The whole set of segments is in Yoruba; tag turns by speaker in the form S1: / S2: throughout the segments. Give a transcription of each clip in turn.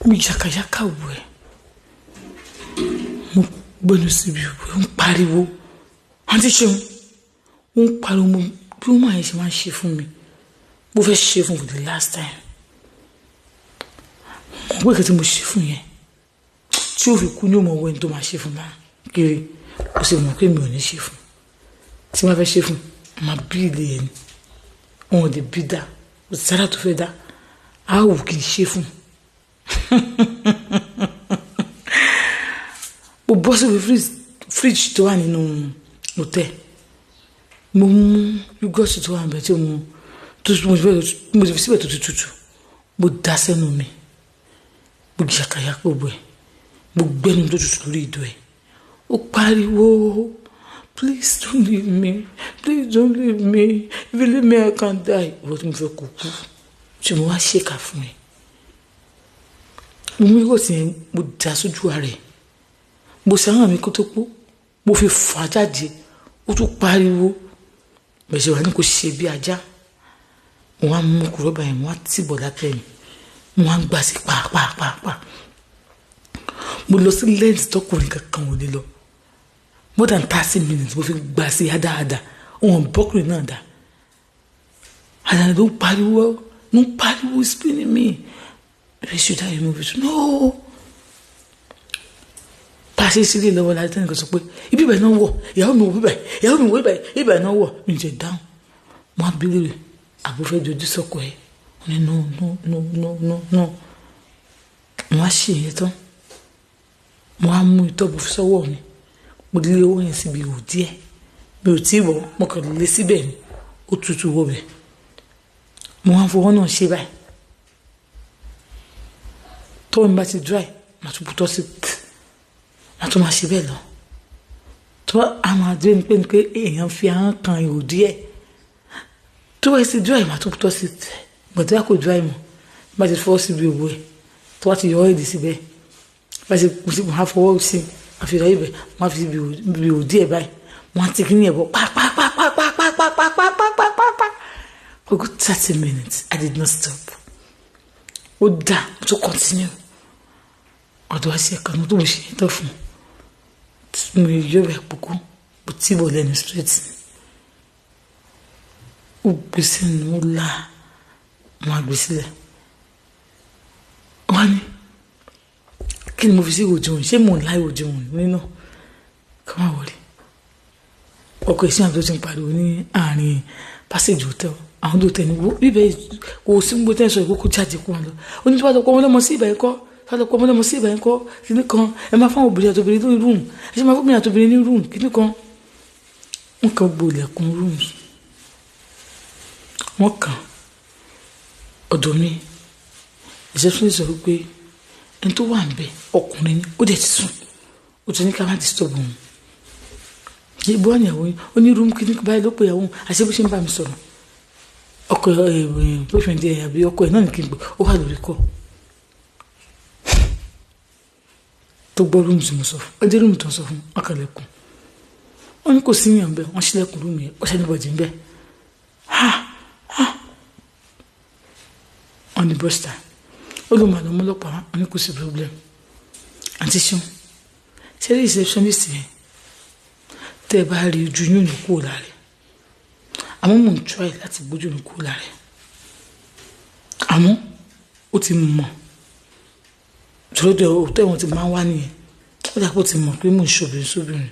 S1: Mo yàkàyàkà wò ẹ́, mo gbẹ́nu síbi ó ń pariwo, àǹtí Ṣeun, ó ń pariwo. Mo bí wọ́n máa ṣe máa ń ṣe fún mi, mo fẹ́ ṣe fún for the last time. Mo pé kí tí mo ṣe fún yẹn tí ó fi kú ní òmò owó ẹni tó máa ṣe fún máa kiri. Ó sì mọ̀ pé mi ò ní ṣe fún. Tí wọ́n fẹ́ ṣe fún, máa bí ilé yẹn ni wọn ò lè bí dá, kò sára tó fẹ́ dá á wù kí n ṣe fún. Mo bọ́ síbi fridge tó wà nínú hòtẹ́ẹ̀, mo mú yúgọ́ọ̀tì tó wà níbẹ̀ tí mo tó mo fi síbẹ̀ tó ti tutù, mo dá sẹ́nu mi, mo yàkàyà gbogbo ẹ̀, mo gbẹ́nu tó tutù lórí ìdó ẹ̀. Ó pariwo, please don't leave me, please don't leave me, if you leave me I can die. Ìwọ tí mo fẹ́ kó kú tí mo wá ṣèkà fún ẹ. Mo mú yúgọ́ọ̀tì yẹn, mo dá sójú ara ẹ̀, mo ṣe àwọn mi kó tó kú, mo fi fà á jáde. Ó tún pariwo, bẹ̀sẹ̀ wà ní kò ṣe bí ajá. Mo wá mú kúrọ́bà yẹn, mo wá tìbọ̀ látẹ̀yìn, mo wá ń gbà sí pàápàápàá. Mo lọ sí lẹ́ǹtì tọkùnrin kankan ò ní lọ. More than 30 minutes mo fi gbà sí àdáadáa, òun bọ́kùnrin náà dá àdáadáa ló ń pariwo, ló ń pariwo, spinning me, should I remove it? No. Pàṣẹ sílẹ̀ lọ́wọ́ láti tẹ́nìkan sọ pé ibi ìbẹ̀ náà wọ̀, ìyàwó mi wọ̀ bíbẹ̀, ìyàwó mi wọ̀ bíbẹ̀, ibẹ̀ náà wọ̀. Mi jẹ dáhùn. Mo á bílẹ̀ rẹ̀, àbúfẹ́ dojú sọ́kọ ẹ̀? Ó ní no, no, no, no, no, no. Mo á ṣe ìyẹn tán, mo á mú itọ́ bò fi sọ́wọ́ mi, mo lé owó yẹn síbi ìwò díẹ̀. Mi ò tí ì wọ̀, mo kàn lé síbẹ̀ ni, ó tutù wọ̀ bẹ̀. Mo wá fọwọ́ náà ṣe báyìí. Tọ́wọ́ mi bá ti dry, màá tún butọ́ sí, màá tún máa ṣe bẹ́ẹ̀ lọ. Tó a máa dúró ní pé èèyàn fi ahọ́n kan ihò díẹ̀. Tó bá ti dry, màá tún butọ́ sí. Gbọ̀dọ̀ kò dry mọ́, bá ti fọwọ́ síbi òwò ẹ̀, tó bá ti yọ ọ́ èdè síbẹ̀, bá ti kù sí, màá fọwọ́ sí, àfihàn ibẹ̀, màá fi síbi ihò díẹ̀ báyìí, màá ti kí ní ẹ̀bọ̀ pàpàpàpàpàpàpàpàpàpà. For good 30 minutes I did not stop. Ó dà, mo tún continue. Ọ̀dọ̀ àti ẹ̀ka tó mo ṣe yẹn tán fún un, mo yọ bẹ̀ púpọ̀, mo tì bọ̀ lẹ́nu straight, ó gbé sínú, ó là, mo á gbé sílẹ̀. Wọ́n á ní kí ni mo fi sí ìwòjú òun, ṣé mò ń lá ìwòjú òun nínú kí wọ́n wọlé. Ọkọ̀ ìsìn àti tó ti ń pariwo ní àárín passage hotel, àwọn tó tẹ̀ ní bíbẹ̀ kò sí gbogbo tẹ́ sọ ìkókó jáde kó wọn lọ. Ó ní tí wọ́n lọ pọ̀ ọmọlọ́mọ sí ìbẹ̀ kọ́, tí wọ́n lọ pọ̀ ọmọlọ́mọ sí ìbẹ̀ kọ́, kíní kan ẹ máa fáwọn obìnrin àtobìnrin ní room, ẹ ṣe máa fún obìnrin àtobìnrin ní room, kíní kan. Wọ́n kàn gbogbo ilẹ̀kùn rooms, wọ́n kàn ọ̀dọ̀ mi. Receptionist sọ wípé ẹni tó wà níbẹ̀ ọkùnrin ni, ó dẹ̀ ti sùn, ó ti ní ká má disturb òun. Ìbú àyàwó yín? Ó ní room kíní báyìí ló pe ìyàwó òun. Àṣé bó ṣe ń bá mi sọ̀rọ̀, ọkọ ẹ, boyfriend ẹ àbí ọkọ ẹ náà ní kí n gbé, ó wà lórí kọ tó gbọ́ room tí mo sọ fún. Ó dé room tó ń sọ fún, ọkàlẹ̀kùn, wọ́n ní kò sí yàn bẹ́ẹ̀. Wọ́n ṣílẹ̀kùn room yẹn, ó ṣe níbọ̀dì ń bẹ́ẹ̀. Ha ha, wọ́n ní bọ́sítà ó ló máa lọ mú ọlọ́pàá. Wọ́n ní kò sí problem. Àǹtí Ṣeun, ṣé receptionist yẹn, tẹ́ ẹ bá rí ojú yín ò ní kúrò lára ẹ̀. Àmọ́ mò ń try láti gbójú mi kúrò lára ẹ̀, àmọ́ ó ti mọ̀ tòlódé òtẹ́ wọn ti máa ń wá nìyẹn. Ó dà pé ó ti mọ̀ pé mò ń ṣobìnrin sóbìnrin.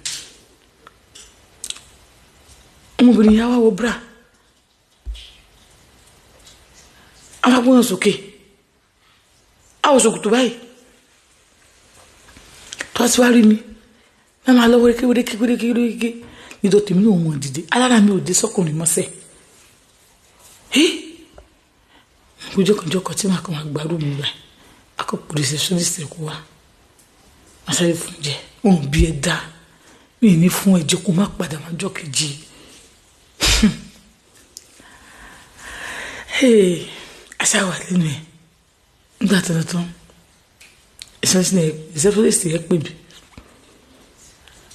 S1: Ọmọbìnrin yà wá wọ bra, àwọn agbóhùn sókè, àwọn ṣòkòtò báyìí. Tó a ti wá rí mi náà, máa lọ wéréké wéréké wéréké wéréké. Nítorí tèmi náà mọ̀ dìde, alára mi ò dé sọ́kùnrin mọ́sẹ̀ ẹ́. Mo jọkànjọkàn tí màá kàn máa gbàrú mi báyìí, akọ̀pọ̀ receptionist kó wá, máa sáré fún jẹ. Òun bí ẹ dá mi ní fún ẹ jẹ kó má padà máa jọ kejì. Aṣáwà lẹ́nu ẹ̀ nígbà tó tán, receptionist yẹn pè mí,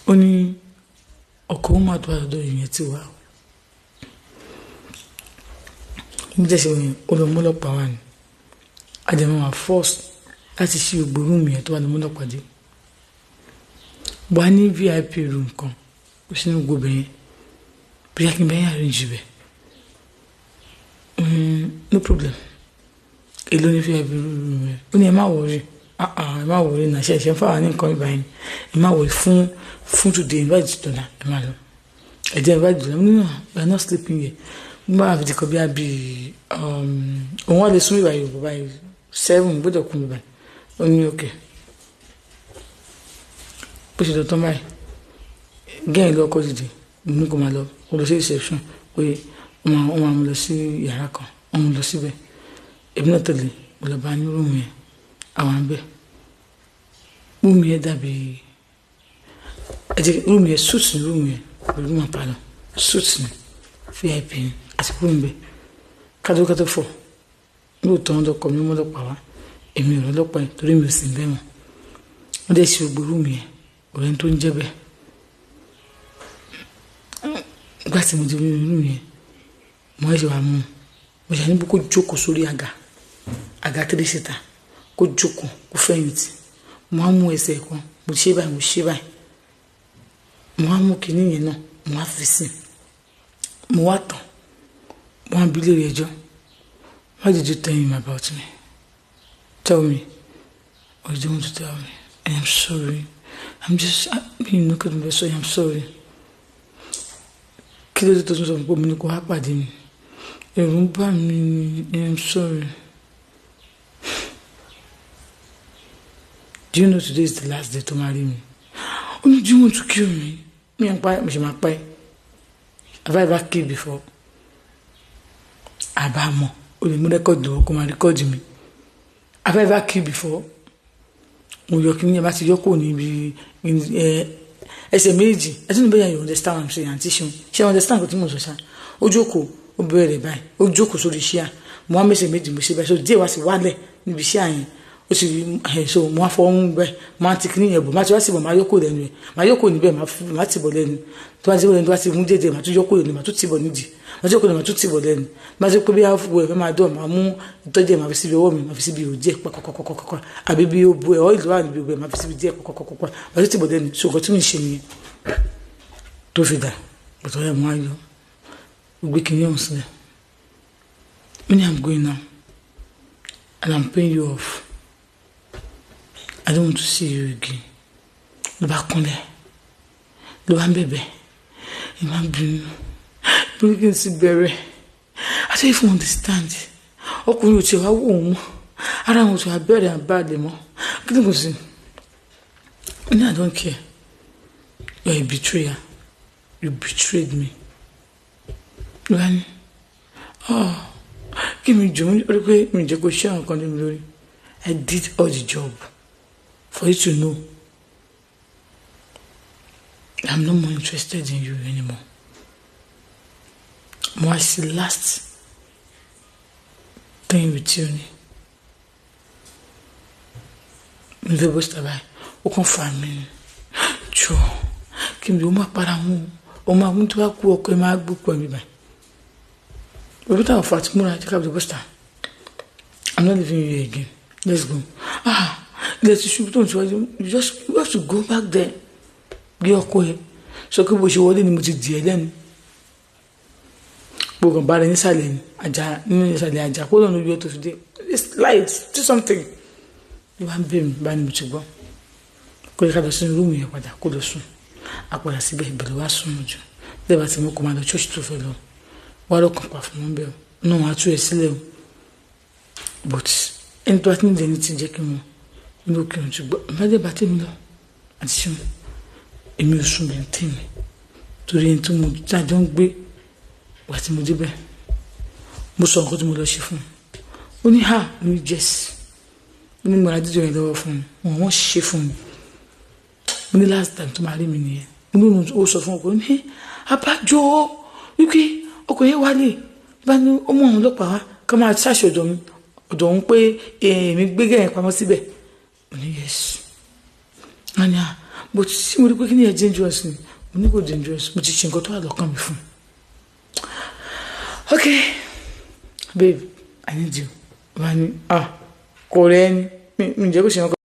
S1: ó ní ọkọ̀ òun máa tó àdó ìyẹn ti wá. Mo jẹ́ ṣe olùmúlọ́pàá wà ní àdèmọ́ máa force Láti ṣí gbogbo room yẹn tó wà ní mọ́lọ́pàá dé. Wà ní VIP room kan, ó sì ní gbogbo yẹn. Bóyá kí n bẹ́ẹ̀ arrange bẹ̀. No problem. Èló ní VIP room yẹn? Ó ní ẹ má worry. Ẹ má worry náà, ṣe ń fáwọn ní nǹkan ìgbà yẹn. Ẹ má worry fún today, invite dọ̀là, ẹ má lọ. Ẹ jẹ́ invite dọ̀là. Mo ní no, we are not sleeping here. Mo máa fi dìkọ̀ bí i bí òun wà lè sún ìwà Yorùbá báyìí 7 gbọ́dọ̀ kún mi báyìí. Ó ní okay. Bó ṣe lọ tán báyìí, gẹ́yìn lọ́kọ́ dìde, mo ní kó máa lọ, kó lọ sí reception pé wọ́n máa mú lọ sí yàrá kan, wọ́n mú lọ síbẹ̀. Èmi náà tẹ̀lé, mo lọ bá ní room yẹn, àwọn àbẹ̀. Room yẹn dàbí, ẹ jẹ́ room yẹn suite ní room yẹn, pẹ̀lú room àpàlọ́, suite ní VIP ní àti kúrò níbẹ̀. Kátó fọ̀, lóòótọ́ wọn lọ́kọ̀ mi, wọ́n lọ́pàá wá, èmi ò lọ́pàá yẹn torí mi ò sì ń bẹ̀ mọ́. Wọ́n dẹ̀ ṣe gbogbo room yẹn, ọ̀rẹ́ tó ń jẹ́ bẹ́ẹ̀. Nígbà tí mo ti rí room yẹn, mo ṣe wà mú un. Mo ṣe ní bí kó jókòó sórí àga, àga 3 seater, kó jókòó, kó fẹ̀yìntì. Mo á mú ẹsẹ̀ kan, mo ṣe báyìí, mo ṣe báyìí. Mo á mú kinní yẹn náà, mo á fi sí i. Mo wá tàn, mo á bi léèrè ẹjọ́. Why did you tell him about me? Tell me. Or you don't want to tell me? I am sorry. I'm just, I mean, look at me, so I'm sorry. Kí ló dé tó tún sọ pé mo ní kó wá pàdé mi? Ẹ̀rù ń bà mí ni, I am sorry. Do you know today is the last day to marry me? Oh, do you want to kill me? Me and pa, me ṣe máa pẹ́. Have I ever killed before? Àbámọ̀, o lè mú rẹ́kọ̀dì lọ́wọ́ kó máa rẹ́kọ̀dì mi. Have I ever killed before? Mo yọ kí ni ẹ bá ti yọ kúrò níbi ẹsẹ̀ méjì. Ẹ tún ní bẹ́ẹ̀ you understand what I'm saying, àǹtí Ṣeun. Ṣé you understand nǹkan tí mo sọ ṣá? Ó jókòó, ó bẹ̀rẹ̀ báyìí, ó jókòó sórí ṣíà. Mo wá mẹ́sẹ̀ méjì mo ṣe báyìí, so díẹ̀ wá sí wálẹ̀ níbi ṣíà yẹn. Ó ti rí so mo wá fọwọ́ mú bẹ́ẹ̀, mo á ti kí nìyẹn bọ̀, má ti wá sí bọ̀, má yọ kúrò lẹ́nu ẹ̀, má yọ kúrò níbẹ̀, má ti bọ̀ lẹ́nu. Tó bá ti bọ̀ lẹ́nu, tó bá ti mú dédé, má tún yọ kúrò lẹ́nu, má tún ti bọ̀ nídìí. Má tún yọ kúrò lẹ́nu, má tún ti bọ̀ lẹ́nu. Má ti pé bí àwọ̀ ẹ̀ fẹ́ máa dọ̀, má mú ìtọ́jú ẹ̀, má fi síbi ọwọ́ mi, má fi síbi ihò díẹ̀ pàkàkàkàkà. Àbí bí ó bu ẹ̀, ọ́ ìlú wà níbi ìwẹ̀, má fi síbi díẹ̀ pàkàkàkàkà. Má tún ti bọ̀ lẹ́nu. So nǹkan tí mo ń ṣe nìyẹn tó fi dà, bọ̀tọ̀ ẹ̀ mọ́ ayọ̀. Gbé kìnìún ọ̀hún sílẹ̀. Mo ní I'm going now and I'm paying you off. I don't want to see you again. Ló bá kúnlẹ̀, ló bá ń bẹ̀bẹ̀, ẹ má bínú. Bí kí n ti bẹ̀rẹ̀, I don't even understand. Ọkùnrin ò tiẹ̀ wá wò ó mọ́, ara wọn ò tiẹ̀ wá bẹ̀rẹ̀ àbáàlẹ̀ mọ́. Kí ni kò sí? Mo ní I don't care. You are a betrayer. You betrayed me. Ló bá ní, oh, kí mi jù mí rí pé mi jẹ́ kó ṣe àwọn kan lé mi lórí. I did all the job for you to know I'm no more interested in you anymore. Mo wá sí last thing with you ni. Mi fẹ́ bó ṣe tàbí ó kàn fà mí ni. Jọ kí mi ó má para wọn o, ó máa mú tó bá kú ọkọ ẹ máa gbó pọ̀ mi báyìí. Òbí táwọn fà á ti múra jẹ́ ká bó ṣe tà. I'm not leaving you again. Let's go. Ah, ilẹ̀ ti ṣubú tó ń tiwájú. You just you have to go back there. Gbé ọkọ ẹ. Sọ pé bó ṣe wọlé ni mo ti dì ẹ́ lẹ́nu. Gbogbo bá rẹ nísàlẹ̀ ni àjà nínú ìsàlẹ̀ àjà kó lọ́nà ojú ẹ tó fi dé. It's light, do something. Ló bá ń bẹ̀ mí bá ní mo ti gbọ́. Kó lè ká lọ sínú rúùmù yẹn padà kó lọ sùn. A padà síbẹ̀ ìbẹ̀rẹ̀ wá sùn jù. Lẹ́bàá tí mo kò máa lọ church tó fẹ́ lọ. Wá lọ́kàn pa fún wọn bẹ́ẹ̀ o. Náà wọ́n á tú ẹ sílẹ̀ o. But ẹni tó bá ti ní ìdẹ́ni ti jẹ́ kí n mọ̀. Ní òkè òun ti gbọ́. Bá dé bá tèmi lọ. Àti ṣeun. Èmi ò sùn bẹ́ẹ̀ tèmi. Torí ẹni tí mo jájọ́ ń gbé wà tí mo débẹ̀. Mo sọ nǹkan tí mo lọ ṣe fún un. Ó ní ha mo ní yes. Ó ní mo ra dídùn yẹn lọ́wọ́ fún un. Wọ́n ṣe fún mi. Mo ní last time tó máa rí mi nìyẹn. Mo ní ó sọ fún ọkọ ní abájọ wípé ọkọ yẹn wálé. Bá ní ó mú àwọn ọlọ́pàá wá ká máa ṣàṣì ọ̀dọ̀ mi. Ọ̀dọ̀ òun pé èmi gbé gẹ̀yìn pamọ́ síbẹ̀. Mo ní yes. Wọ́n ní à but tí mo rí pé kí ni ẹ dangerous ni. Mo ní kò dangerous. Mo ti ṣe nǹkan tó wà lọ́kàn mi fún un. Okay, babe, I need you. Wọ́n ní ah kò rẹ́ ẹni. Mi jẹ́ kó ṣe nǹkan.